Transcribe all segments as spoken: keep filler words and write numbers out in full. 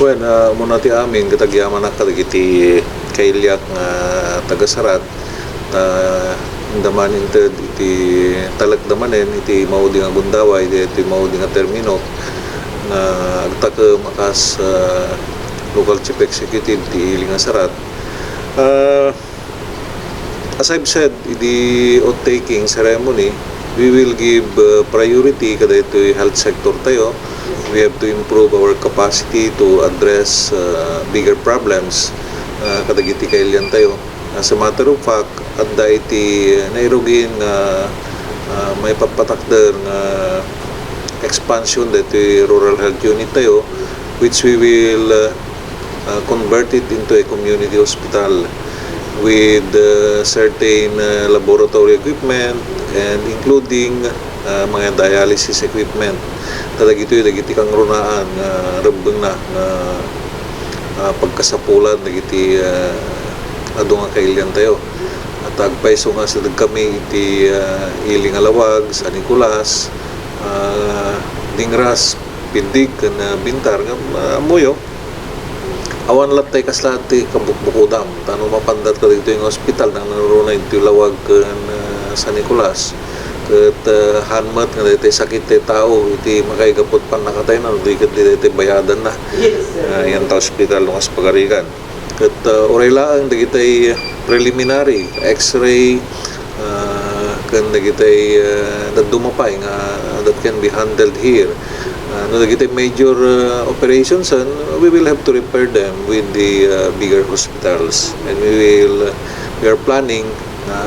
Wen, ah, umuna ti amin, ket agyamanak kadagiti kailiak nga taga-Sarat, ta inda man inted iti talekda manen iti maudi nga gundaway, iti, iti maudi nga termino nga agtakem a kas, ah, local chief executive ti ili nga Sarat. Ah, As I've said, idi oath-taking ceremony, we will give, uh, priority kadaytoy health sector tayo. We have to improve our capacity to address, uh, bigger problems, uh, kadagiti kailian tayo. As a matter of fact, adda iti nairugin nga, uh, maipapatakder nga expansion daytoy rural health unit tayo, which we will, uh, uh, convert it into a community hospital with, uh, certain, uh, laboratory equipment and including, uh, mga dialysis equipment. Ta dagitoy dagiti kangrunaan nga rebbengna nga, uh, pagkasapulan dagiti, uh, adu nga kailian tayo. At agpayso nga asideg kami iti, uh, ili nga Laoag, San Nicolas, uh, Dingras, Pindig, ken, uh, Bintar nga, uh, ammoyo. Awan latta ti kasla ti kabukbukodam. Ta no mapandat kadagitoy nga ospital, nangruna iti Laoag ken, ah, San Nicolas. Ket, ah, haan met nga daytoy sakit ti tao iti makaigapu ti pannakatayna, no di ket daytoy bayadanna. Yes, sir. Ah, yan ta ospital no kas pagarigan. Ket, ah, uray laeng dagitoy preliminary, X-ray, ah, ken dagitoy, ah, dadduma pay nga that can be handled here. Ah, no dagiti major, ah, operations, and we will have to repair them with the, ah, bigger hospitals. And we will, we are planning na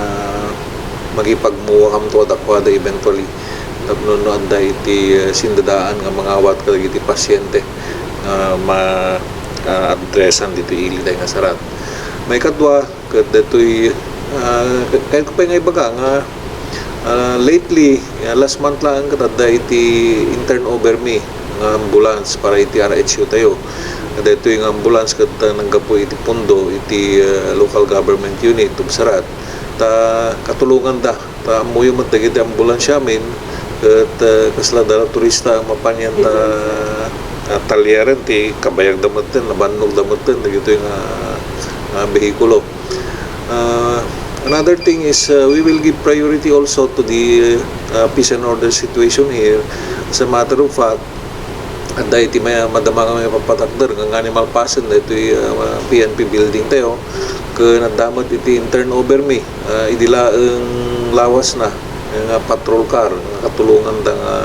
makipagmuwakam to kadakuada eventually. Tapno no adda iti, ah, sindadaan nga mangawat kadagiti pasyente nga ma-, ah, addressan ditoy ili tayo nga Sarat. Maikadua, ket daytoy, ah, kayatko pay nga ibaga nga, ah, lately, ah, last month laeng ket adda iti in-turnover mi nga ambulance para iti R H U tayo. Daytoy nga ambulance ket, ah, naggapu iti pundo iti, ah, local government unit of Sarat. Ta katulonganda. Ta ammoyo met dagiti ambulansiamin ket, ah, kasla dala turista a mapan yan ta, ah, talyeren ti kabayagda metten, nabannogda metten dagitoy nga, ah, behikulo. Ah, another thing is, ah, we will give priority also to the, ah, peace and order situation here. As a matter of fact, adda iti may, madama nga maipapatakder nga, nga animal pasen daytoy, ah, P N P building tayo. Ken adda met iti in-turnover mi, ah, idi laeng lawasna nga patrol car nga katulonganda nga,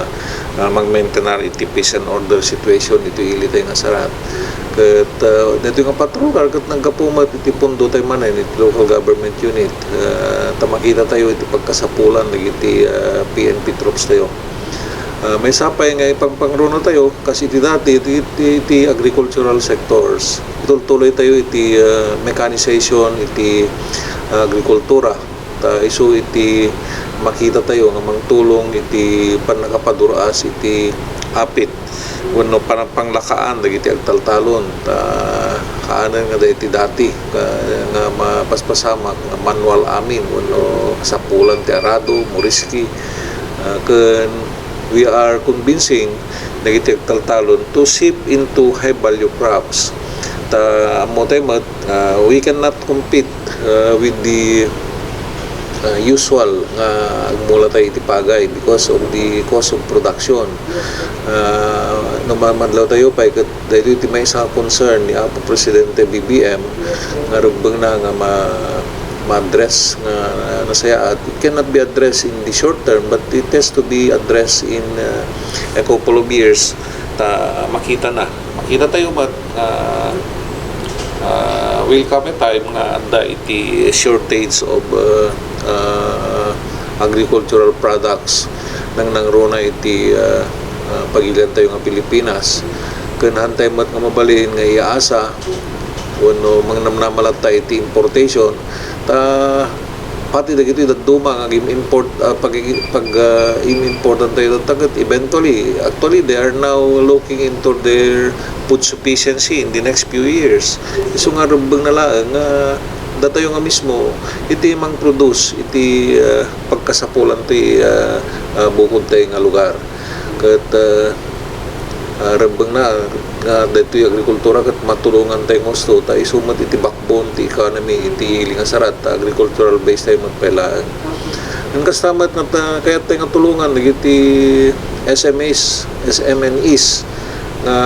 ah, mag-maintain iti peace and order situation iti ili tayo nga Sarat. Ket, ah, daytoy nga patrol car ket naggapu met iti pundo tayo manen iti local government unit, ah, ta makita tayo iti pagkasapulan dagiti, ah, P N P troops tayo. Ah, maysa pay nga ipangpangruna tayo, kas iti dati, iti, iti, iti agricultural sectors. Itultuloy tayo iti, ah, mechanization, iti, ah, agrikultura. Ta isu iti makita tayo nga mangtulong iti pannakapadur-as iti apit wenno panagpanglakaan dagiti agtaltalon. Ta kaanen nga dagiti dati ka-, nga mapaspasamak nga manual amin wenno kasapulan ti arado, muriski, ah, ken we are convincing dagiti agtaltalon to shift into high value crops. Ta ammo tayo met, ah, we cannot compete, ah, with the, ah, usual nga agmula tayo iti pagay because of the cost of production. Ah, no mamadlaw tayo pay ket daytoy ti maysa nga concern ni Apo Presidente B B M nga rugbengna nga ma-, ma-address nga nasayaat. It cannot be addressed in the short term, but it has to be addressed in, uh, a couple of years. Ta makita na. Makita tayo mat-, uh, uh, will come a time nga adda iti shortage of, uh, uh, agricultural products nang nangruna iti, uh, uh, pagilian tayo nga Pilipinas. Ken hantay met nga mabalin nga iyaasa wenno mangnamnama latta iti importation, ta pati dagiti dadduma nga agim-import, ah, pag-, pag, ah, im-importan tayo tatta ket eventually, actually, they are now looking into their food sufficiency in the next few years. Isu nga rumbeng na laeng nga datayo nga mismo iti mang-produce iti, ah, pagkasapulan ti, ah, ah, bukod tayo nga lugar. Ket, ah, Ah, rebbengna nga daytoy agrikultura ket matulongan tayo nga husto ta isu met iti backbone ti economy iti ili nga sarat ta agricultural base tayo met pay laeng. Ngem kasta met nga ta-, kayat tayo nga tulongan dagiti S M Es, S M N Es nga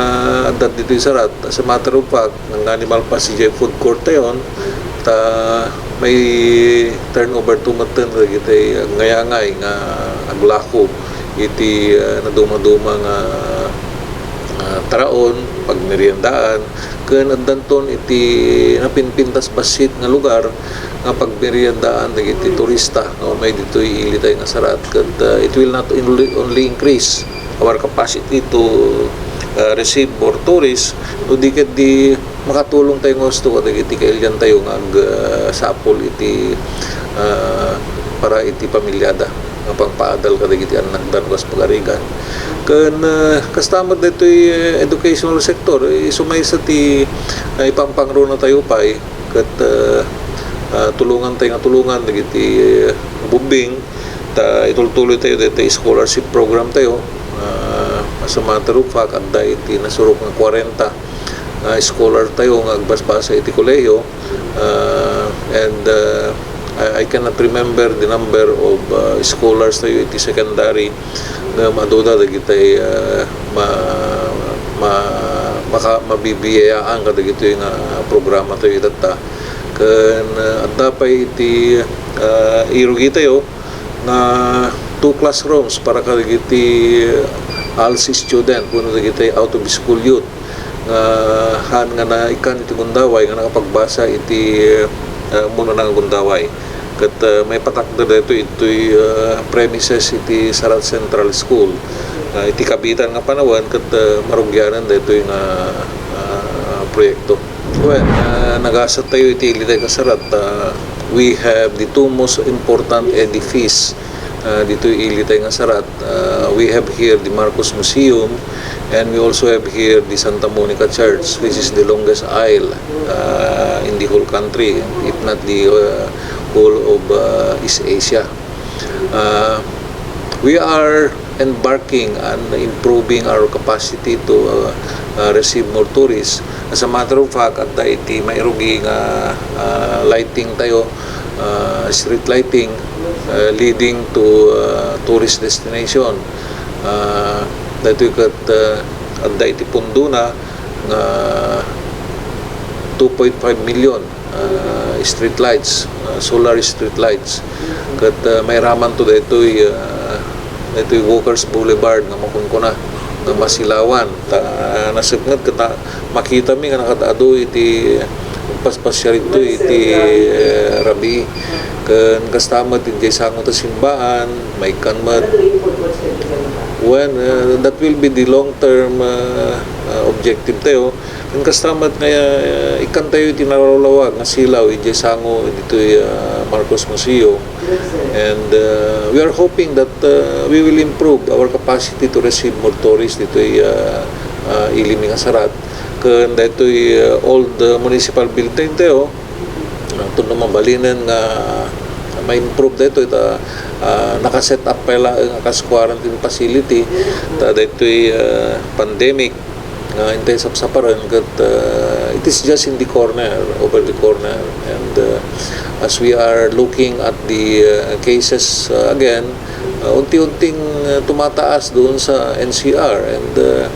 adda ditoy sarat. As a matter of fact, nangnganibal pa sadiay food court tayon, ta may turnover to metten dagiti agnayangay nga aglako iti, ah, nadumaduma nga, ah, taraon, pagmeriendaan, ken addanton iti napinpintas bassit nga lugar nga pagmeriendaan dagiti turista nga umay ditoy ilitay nga sarat. Ket, ah, it will not only, only increase our capacity to, ah, receive more tourists, no di ket di makatulong tayo nga husto kadagiti kailian tayo nga ag-, ah, sapul iti, ah, para iti pamilyada nga pangpaadal kadagiti annakda no kas pagarigan. Ken, ah, kasta met daytoy, eh, educational sector, eh, isu maysa ti, ah, ipangpangruna tayo pay ket, ah, ah, tulongan tayo nga tulongan dagiti, eh, bubbing ta itultuloy tayo daytoy scholarship program tayo. Ah, as a matter of fact, adda iti nasurok nga kwarenta nga scholar tayo nga agbasbasa iti kolehiyo. Ah, and, ah, I, I cannot remember the number of, ah, scholars tayo iti secondary ngem aduda dagiti, ah, ma-, ma-, maka-, mabibiyayaan kadagitoy nga programa tayo itatta. Ken, ah, adda pay iti, ah, irugi tayo nga two classrooms para kadagiti ALS student wenno dagiti out of school youth nga haan nga naikkan iti gundaway nga nakapagbasa iti, ah, umuna nga gundaway. Ket, ah, maipatakder daytoy itoy, ah, premises iti Sarat Central School. Ah, iti kabitan nga panawen ket, ah, marugianan daytoy nga, ah, proyekto. Well, ah, nagasat tayo iti ilitay nga sarat. Ah, we have the two most important edifice, ah, ditoy ilitay nga sarat. Uh, we have here the Marcos Museum, and we also have here the Santa Monica Church, which is the longest aisle, uh, in the whole country, if not the, uh, whole of, uh, East Asia. Uh, we are embarking on improving our capacity to, uh, uh, receive more tourists. As a matter of fact, adda iti mairugi nga, uh, lighting tayo, uh, street lighting, uh, leading to, uh, tourist destination. Uh, daytoy ket, uh, adda iti pundona nga two point five million, uh, street lights, uh, solar street lights. Ket, uh, mairaman to daytoy, uh, daytoy Walkers Boulevard nga makunkuna nga masilawan. Ta, uh, nasipnget ket, uh, makitami nga nakaad-adu iti paspasiar iti, eh, rabii. Ken kasta met idiay sango ta simbaan, maikkan met. When, eh, that will be the long-term, eh, eh, objective tayo. Ken kasta met nga, eh, ikkan tayo iti narulawag nga silaw idiay sango ditoy, eh, Marcos Museum. And, uh, we are hoping that, uh, we will improve our capacity to receive more tourists ditoy, uh, uh, ili mi nga sarat. Ken daytoy, uh, old, uh, municipal building tayo, uh, tuno mabalinen nga ma-improve daytoy ta, uh, naka-set up pay laeng a kas quarantine facility ta daytoy, uh, pandemic nga intay sapsaparen ket, uh, it is just in the corner, over the corner. And, uh, as we are looking at the, uh, cases, uh, again, uh, unti-unting, uh, tumataas doon sa N C R. And, uh,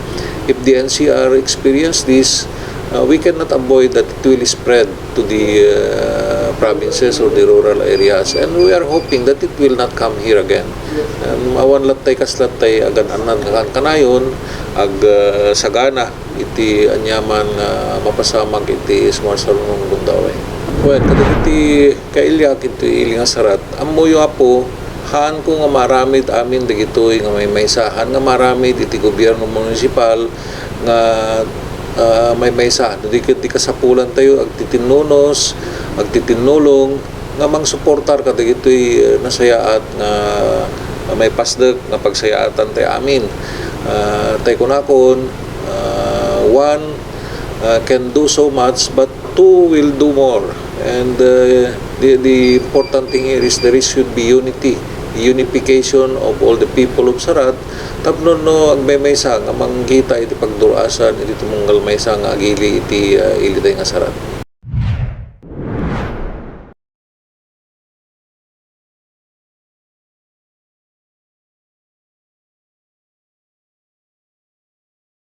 if the N C R experience this, uh, we cannot avoid that it will spread to the, uh, provinces or the rural areas. And we are hoping that it will not come here again. Um, awan lattay kas lattay agan-annad nga kankanayon, ag, uh, sagana iti aniaman nga mapasamak iti sumarsarungong gundaway. Wen, kadagiti kailiak iti ili nga sarat, ammoyo, Apo, haanko nga maaramid amin dagitoy nga maymaysa, haan nga maaramid iti gobierno munisipal nga, ah, maymaysa. No di ket ti kasapulan tayo agtitinnunos, agtitinnulong, nga mangsuportar kadagitoy, eh, nasayaat nga maipasdek nga pagsayaatan tayo amin. Ah, tay kunakon, ah, one, ah, can do so much, but two will do more. And, uh, the, the important thing here is there is, should be unity unification of all the people of Sarat, tapno no agmaymaysa nga manggita iti pagdur-asan iti tumunggal maysa nga agili iti, ah, ilitay nga Sarat.